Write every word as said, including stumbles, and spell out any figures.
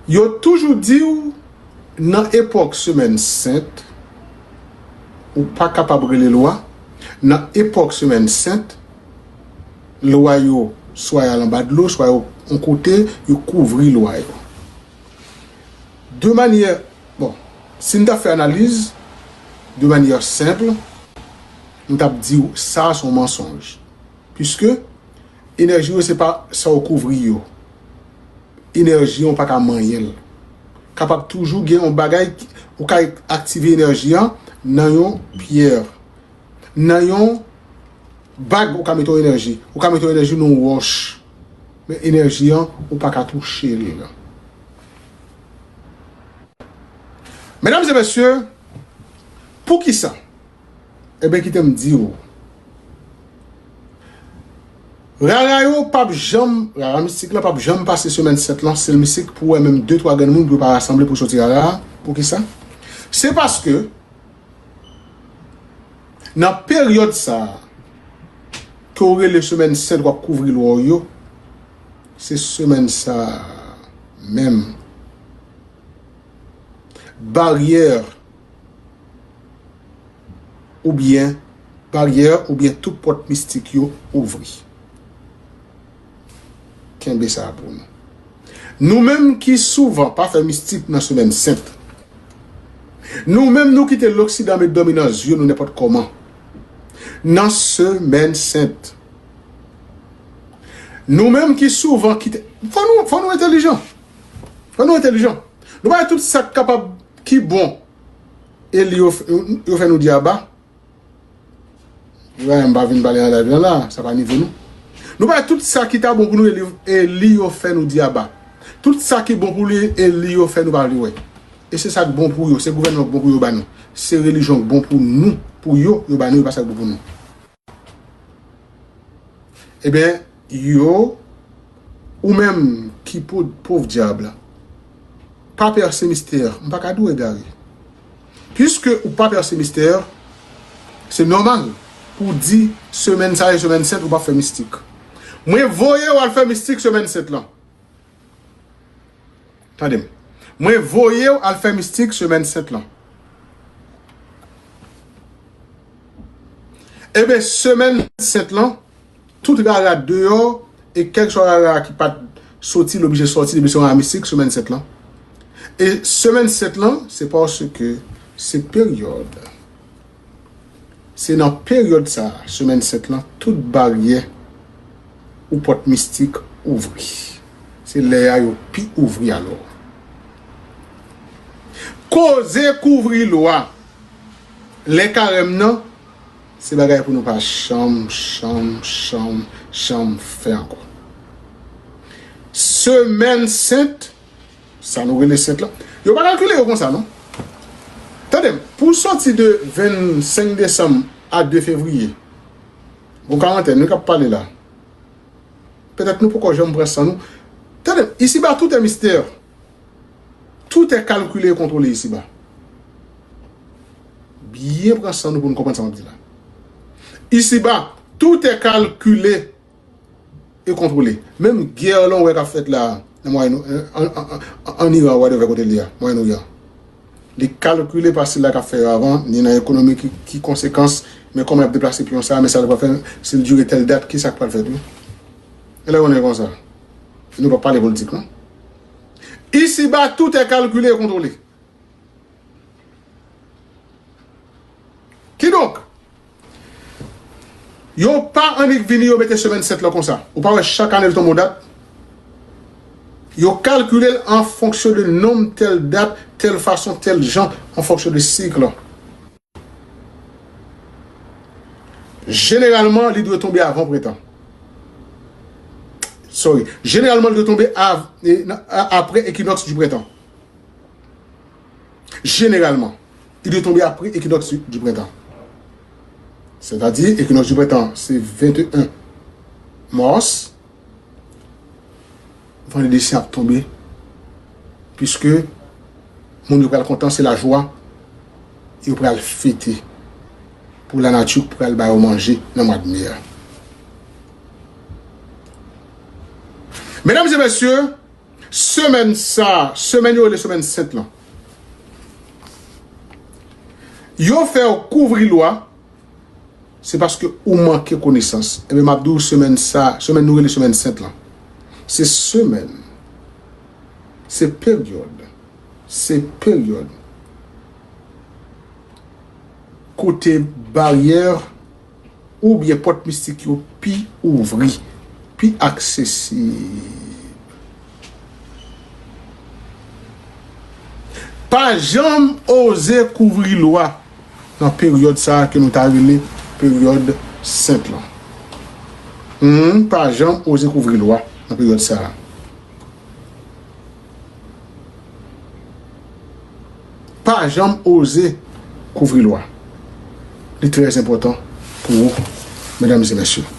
Yo toujou di w, nan epòk semèn sent, ou pa kapab rele lwa. Nan epòk semèn sent, lwa yo swa y al anba dlo, swa yo yon kote, yo kouvri lwa yo. De manyè, bon, si n ta fè analiz de manyè senp, m t ap di w sa se yon mansonj. Piske enèji yo se pa sa w kouvri yo. Enèji an w pa ka manyen l. Kapab toujou gen yon bagay ki- ou ka aktive enèji an nan yon pyè, nan yon bag ou ka mete yon enèji, ou ka mete yon enèji nan yon wòch. Men enèji an ou pa ka touche l. Medam e mesye, poukisa? Ebyen kite m di w. Rara yo p ap janm, rara mistik lan p ap janm pase semèn sent lan, sèl mistik pou wè menm de twa grenn moun pou yo pa rasanble pou soti rara. Poukisa? Se paske nan peryòd sa a, ke w rele semèn sent w ap kouvri lwa w yo, se semèn sa a menm. Baryè oubyen baryè oubyen tout pòt mistik yo ouvri. Kenbe sa pou nou. Nou menm ki souvan pa fè mistik nan semèn sent, nou menm nou kite loksidan met dòmi nan zye nou nenpòt kòman. Nan semèn sent, nou menm ki souvan kite, fò nou, fò nou entèlijan. Fò nou entèlijan. Nou pa wè tout sa k kapab ki bon e li yo, yo fè nou di aba. Ibrahim pa vin pale nan live lan la, sa pa nivo nou. Nou pa tout sa ki ta bon pou nou e li, e li yo fè nou di aba. Tout sa ki bon pou li e li yo fè nou pa vle wè. E se sa k bon pou yo, se gouvènman k bon pou yo ba nou. Se relijyon k bon pou nou, pou yo, yo ba nou, e pa sa k bon pou nou. Ebyen, yo, ou menm ki po- pòv dyab la, pa pèse mistè, m pa ka di w egare. Piske ou pa pèse mistè, se nòmal pou w di semèn sa e semèn sent ou p ap fè mistik. Mwen voye w al fè mistik semèn sent lan. Tande m. Mwen voye w al fè mistik semèn sent lan. Ebyen, semèn sent lan, tout rara deyò, e kèlkeswa rara ki pa t soti, l oblije sòti depi se yon rara mistik semèn sent lan. E semèn sent lan, se paske se peryòd. Se nan peryòd sa a, semèn sent lan, tout baryè ou pòt mistik ouvri. Se lè a yo pi ouvri alò. Koze kouvri lwa lè karèm nan, se bagay pou nou pa janm, janm, janm, janm fè ankò. Semèn sent, sa nou rele sent lan, yo pa kalkile yo konsa, non. Tande m, pou w soti de vennsenk desanm a de fevriye, bon, karantèn, nou k ap pale la. Petèt nou poko janm pran san nou. Tande m, isiba, tout est mystère. Tout est calculé et contrôlé isiba. Byen pran san nou pou nou konprann sa m ap di la. Isiba, tout est calculé e kontwole. Menm gè lan w wè k ap fèt la nan Mwayen, an, an, an, an Iran, whatever kote l ye a, Mwayen Oryan. Li kalkile pa sila k ap fè yo avan, ni nan ekonomi ki, ki konsekans, men kòman y ap deplase pyon sa, men sa l pral fè, si l dire tèl dat, ki sa k pral fèt, wi. E lè konnen konsa, nou p ap pale politik, non. Isiba, tout est calculé et contrôlé. Kidonk, yo pa annik vini, yo mete semèn sent lan konsa. Ou pa wè chak ane l tonbe yon dat? Yo kalkile l an fonksyon de nonb tèl dat, tèl fason, tèl jan, an fonksyon de sik lan. Jeneralman, li dwe tonbe avan prentan. Sorry. Jeneralman, li dwe tonbe av- e, nan- a- apre ekinòks di prentan. Jeneralman, li dwe tonbe apre ekinòks di, di prentan. Sètadi, ekinòks di prentan, se venteyen mas. Vandredi sen ap tonbe, piske moun yo pral kontan, se lajwa, yo pral fete pou lanati pral ba yo manje nan mwa de me a. Medam e mesye, Semèn sa, semèn yo rele semèn sent lan. Yo fè w kouvri lwa, se paske ou manke konesans. Ebyen, m ap di w semèn sa, semèn nou rele semèn sent lan. Se semèn, se peryòd, se peryòd kote baryè oubyen pòt mistik yo pi ouvri, pi aksesib. Pa janm oze kouvri lwa nan peryòd sa a ke nou ta rele peryòd sent lan. Hmm, pa janm oze kouvri lwa nan peryòd sa a. Pa janm oze kouvri lwa. Li trè enpòtan pou ou, medam e mesye.